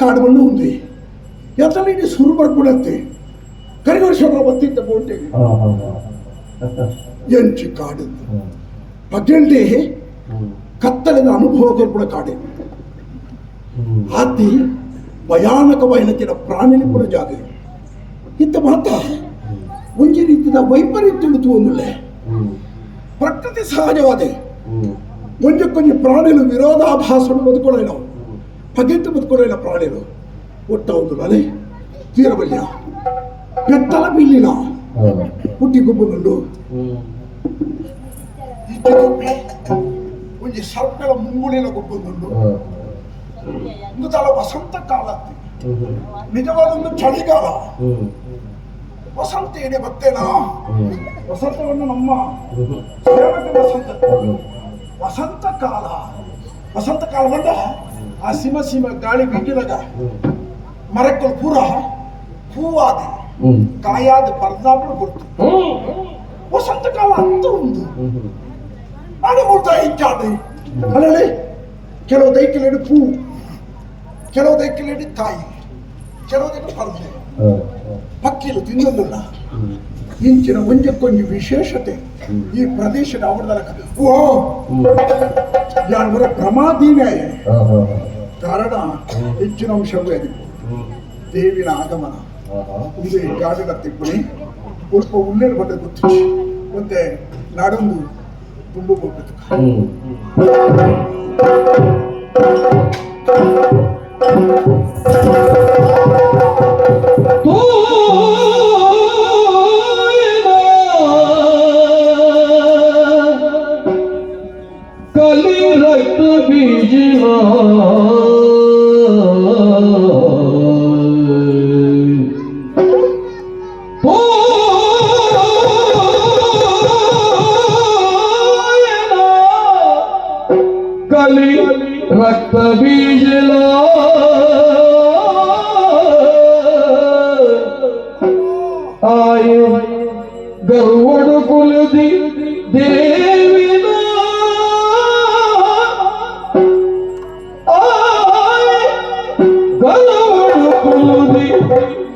ಕಾಡು ಬಂದು ಉಂದಿ ಎತ್ತಲ ಇಡೀ ಸುರು ಬರ್ಬಿಡತ್ತೆ ಕರಿ ವರ್ಷ ಬತ್ತಿದ್ದ ಬೋಟೆಗೆ ಎಂಚಿ ಕಾಡು ಪಗೆಲ್ಡೆ ಕತ್ತಲೆದ ಅನುಭವ ಕೊರ್ಪುಣ ಕಾಡೆ ಆತಿ ಭಯಾನಕವಾಯಿನ ಪ್ರಾಣಿಲಿ ಕೂಡ ಜಾಗ ಇಂತ ಮಾತ ಒಂಜಿ ರೀತಿಯ ವೈಪರೀತ್ಯ ತೂವೊಂದುಲ್ಲೆ ಪ್ರಕೃತಿ ಸಹಜವಾದ ಒಂಜಕ್ಕೊಂಜಿ ಪ್ರಾಣಿಲು ವಿರೋಧಾಭಾಸನು ಬದುಕೊಳೈನ ಪಗೆಟ್ಟು ಬದುಕೊಳೈನ ಪ್ರಾಣಿಲು ಒಟ್ಟ ಒಂದು ಅಲೆ ತೀರಬಲ್ಯ ಪೆತ್ತಲ ಬಿಲ್ಲಿನ ಹುಟ್ಟಿ ಗುಬ್ಬನುಂಡು ಒಂಜಿ ಸರ್ಪೆಲ ಮುಂಗುಳಿನ ಗುಬ್ಬನುಂಡು ಒಂದು ತಲ ವಸಂತ ಕಾಲ ನಿಜವಾದ ಒಂದು ಚಳಿಗಾಲ ವಸಂತ ಎಡೆ ಬತ್ತೇನಾ ವಸಂತವನ್ನು ನಮ್ಮ ಸೇವಕ ವಸಂತ ವಸಂತ ಕಾಲ ವಸಂತ ಕಾಲ ಬಂದ ಆ ಸಿಮ ಸಿಮ ಗಾಳಿ ಬೀಜಿದಾಗ ಮರಕ್ಕಲು ಪೂರ ಹೂವಾದೆ ಕಾಯಾದ ಪರ್ದಾಪಣ ಕೊಡ್ತು ವಸಂತ ಕಾಲ ಅಂತ ಉಂದು ಆಡೆ ಮುರ್ದ ಇಚ್ಚಾದೆ ಅಲ್ಲಲ್ಲಿ ಕೆಲವು ದೈಕಲೆಡು ಪೂ ಕೆಲವು ದೈಕಲೆಡು ಕಾಯಿ ಕೆಲವು ದೈಕ ಪರ್ದೆ ಪಕ್ಕಿಲು ತಿನ್ನೊಂದುಲ್ಲ ಇಂಚಿನ ಒಂಜಕ್ಕೊಂಜಿ ವಿಶೇಷತೆ ಈ ಪ್ರದೇಶದ ಅವರದಲ್ಲ ಓ ಯಾರು ಪ್ರಮಾದೀನೇ ಕಾರಣ ಹೆಚ್ಚಿನ ಅಂಶವೇ ಅದು ದೇವಿನ ಆಗಮನ ಒಂದು ಈ ಗಾಡಿನ ತಿಪ್ಪಣಿ ಸ್ವಲ್ಪ ಉಲ್ಲೇರು ಬಂದ ಗೊತ್ತು ಮತ್ತೆ ನಾಡೊಂದು ತುಂಬ ಹೋಗ್ಬೇಕು. ಕಲಿ ರಕ್ತ ಬೀಜ ಕಲಿ ರಕ್ತ ಬೀಜಲ ಆಯೆ ಗರ್ವಡು ಕುಲದಿ ದೇವಿನ ಆಯೆ ಗರ್ವಡು ಕುಲದಿ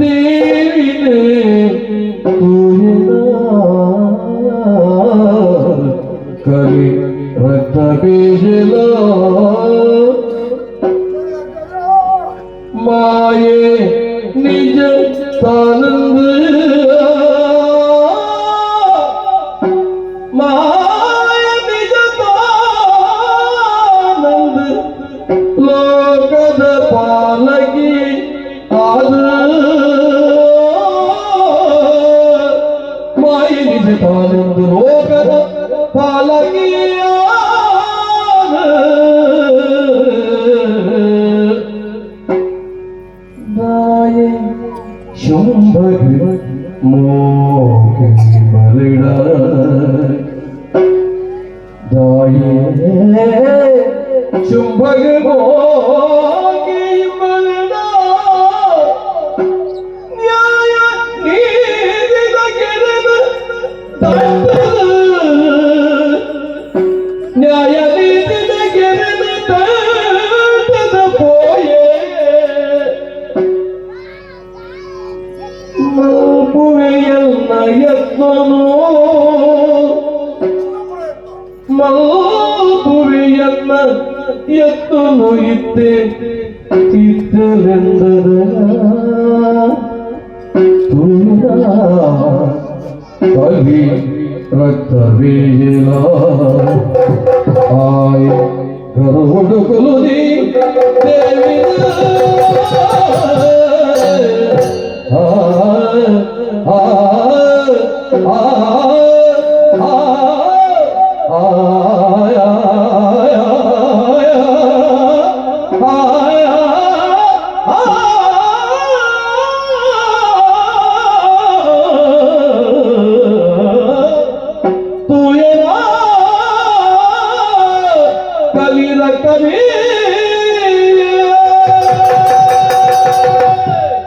ದೇವಿನೇ ತೂಯಿನ ಕಲಿ ರಕ್ತ ಬೀಜಲ ಮಾಯೆ ನಿಜ ತಾನಂದ ಮಾಯ ನಿಜ ತಾನಂದ ಲೋಕದ ಪಾಲಕಿ ಆದ ಮಾಯ ನಿಜ ತಾನಂದ ಲೋಕದ ಪಾಲಕಿ ಆದ ದಾಯೆ ಶುಂಭಗ ಮೋಕೆ ಬಲಿಡ ದಾಯೆ ಶುಂಭಗ ಮೋಕೆ ಬಲಿಡ ನ್ಯಾಯ ನೀತಿದ ಕೆರೆದ ತಟ್ಟ ನ್ಯಾಯ ನೀತಿದ ಕೆರೆದ ತಟ್ಟದ ಪೋಯೆ ಮಲ್ಪುವೆಯನ್ನ ಯತ್ನನು ಮಲ್ಪುವೆಯನ್ನ ಯತ್ನನು ಇತ್ತೆ ಇತ್ತಲೆಂದರ ತುಯಿನ ಕಲಿ ರಕ್ತ ಬೀಜಲ ಆಯ ಗರುಡು ಕುಲುದಿ ದೇವಿನ ಆ ಆ ಆ.